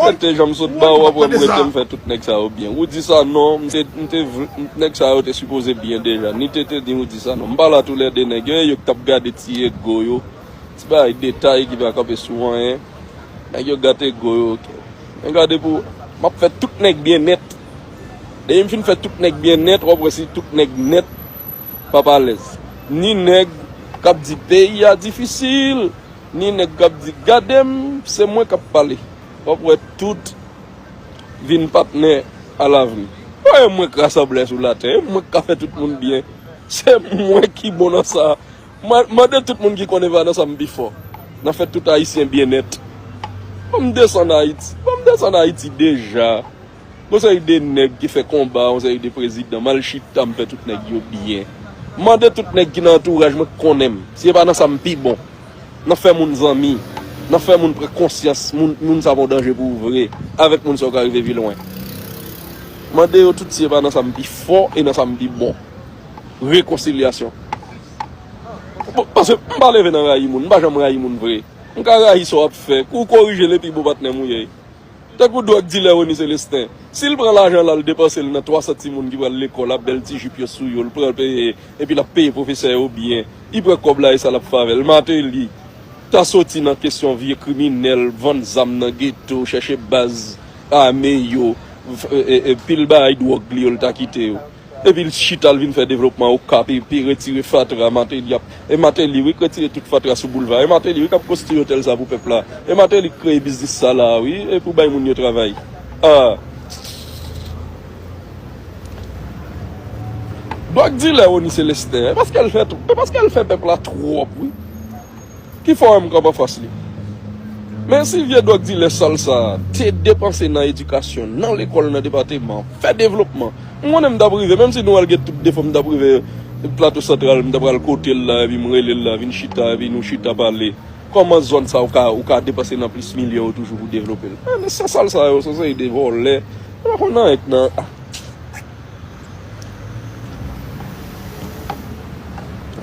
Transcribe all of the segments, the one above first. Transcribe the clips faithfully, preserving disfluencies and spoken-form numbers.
Tete jan m sot ba w, w ap wè m rete m fè tout nèg sa yo byen. Roody Sanon, m te, m te vle, nèg sa yo te sipoze byen deja. Ni Tete ni Roody Sanon. M pa la toulède nèg yo, e yo k t ap gade ti ego yo. Ti bagay detay ki pa kanpe sou anyen. Nèg yo gate ego yo. Men gade pou, m ap fè tout nèg byen nèt. Depi m fin fè tout nèg byen nèt, w ap wè si tout nèg nèt p ap alèz. Ni nèg k ap di peyi a difisil, ni nèg k ap di gade m, se mwen k ap pale. W ap wè tout vin patnè alavni. Pa e mwen k rasanblè sou latè, e mwen k ka fè tout moun byen. Se mwen ki bon nan sa. Man-, mande tout moun ki konn Evanès a m pi fò. Nan fè tout Ayisyen byen nèt. Ban m desann Ayiti. Ban m desann Ayiti deja. Gon seri de nèg ki fè konba, yon seri de prezidan, m al chita, m fè tout nèg yo byen. Mande tout nèg ki nan antouraj mwen k konnen m, si e pa nan sa m pi bon. Nan fè moun zanmi, nan fè moun pran konsyans, moun, moun sa pa yon danje pou ou vre, avèk moun sa ou ka rive pi lwen. Mande yo tout si e pa nan sa m pi fò e nan sa m pi bon. Rekonsilyasyon. Bon, paske m pa leve nan rayi moun, m pa janm rayi moun vre. M ka rayi sa w ap fè, kou w korije l epi bon patnè m ou ye. Tankou dwòg dilè Rony Celestin. Si l pran lajan la, l depanse l nan twa san timoun ki pral lekòl, ap bèl ti jip yo sou yo, l pran l peye, epi l ap peye pwofesè yo byen. Li pran kòb la, e sa l ap fè avè l. Martelly ta soti nan kesyon vye kriminèl, vann zam nan geto, chèche baz ame yo, f-, e, e, e, pil bagay dwòg li yo, l ta kite yo. Epi l chita, l vin fè devlopman Okap, epi retire fatra, Martelly ap, e Martelly wi k retire tout fatra sou boulva, e Martelly wi k ap konstwi otèl sa pou pèp la, e Martelly k kreye biznis sa la wi, e pou bay moun yo travay. Ah. Dwòg dilè Rony Celestin, e paske l fè, e paske l fè pèp la twòp wi. Ki fè w wè m kanpe anfas li. Men si vye dwòg dilè sal sa a te depanse nan edikasyon, nan lekòl, nan depatman, fè devlopman, m konnen m t ap rive, menm si nou al gen tout defo, m t ap rive Plato Santral, m t ap al kote l la, epi m rele l la, vin chita, epi nou chita pale. Kòman zòn sa a ou ka, ou ka depanse nan plis milyon yo toujou pou devlope l? Men, men se sal sa yo, se yon seri de vòlè. Yo pa konn anyen k nan, ah.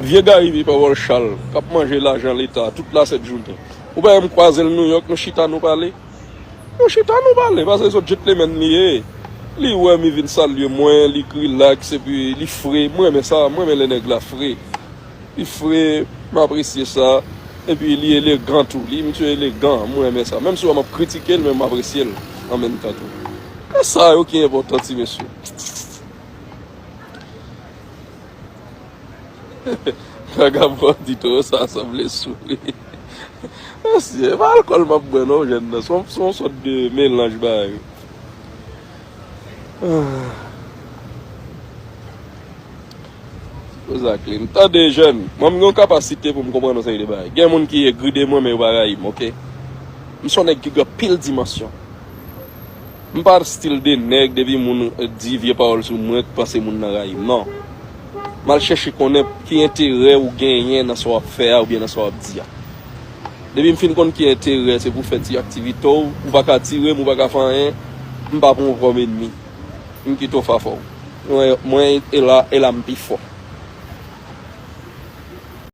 Vye Gary Vipawòl Chal k ap manje lajan Leta tout lasèt jounen. Ou pa wè m kwaze l Nouyòk, nou chita nou pale? Nou chita nou pale, paske se yon gentleman li ye. Li wè m, li vin salye mwen, li rilaks, epi li fre. Mwen renmen sa, mwen renmen lè nèg la fre. Li fre, m apresye sa. Epi li elegan tou. Li, misye elegan, mwen renmen sa. Menm si w wè m ap kritike l, men m apresye l an menm tan tou. E sa yo ki enpòtan, ti mesye. Vagabon di toro sa sanble souri. Mesye, e pa alkòl m ap bwè non, jèn nan. Se yon, se yon sòt de melanj bagay. Ah. Poze ak li. M tande jèn. Mwen, m gen yon kapasite pou m konprann yon seri de bagay. Gen moun ki egri de mwen, men yo pa rayi m, oke? M se yon nèg ki gen anpil dimansyon. M pa stil de nèg, depi moun, eh, di vye pawòl sou mwen, k panse moun nan rayi m. Non. M al chèche konnen ki enterè ou genyen nan sa w ap fè a oubyen nan sa w ap di a. Depi m fin konn ki enterè, se pou fè ti aktivite w, ou pa ka tire m, ou pa ka fè anyen, m pa pran w kòm ènmi. M kite w fafò. Mwen, mwen, e la, e la m pi fò.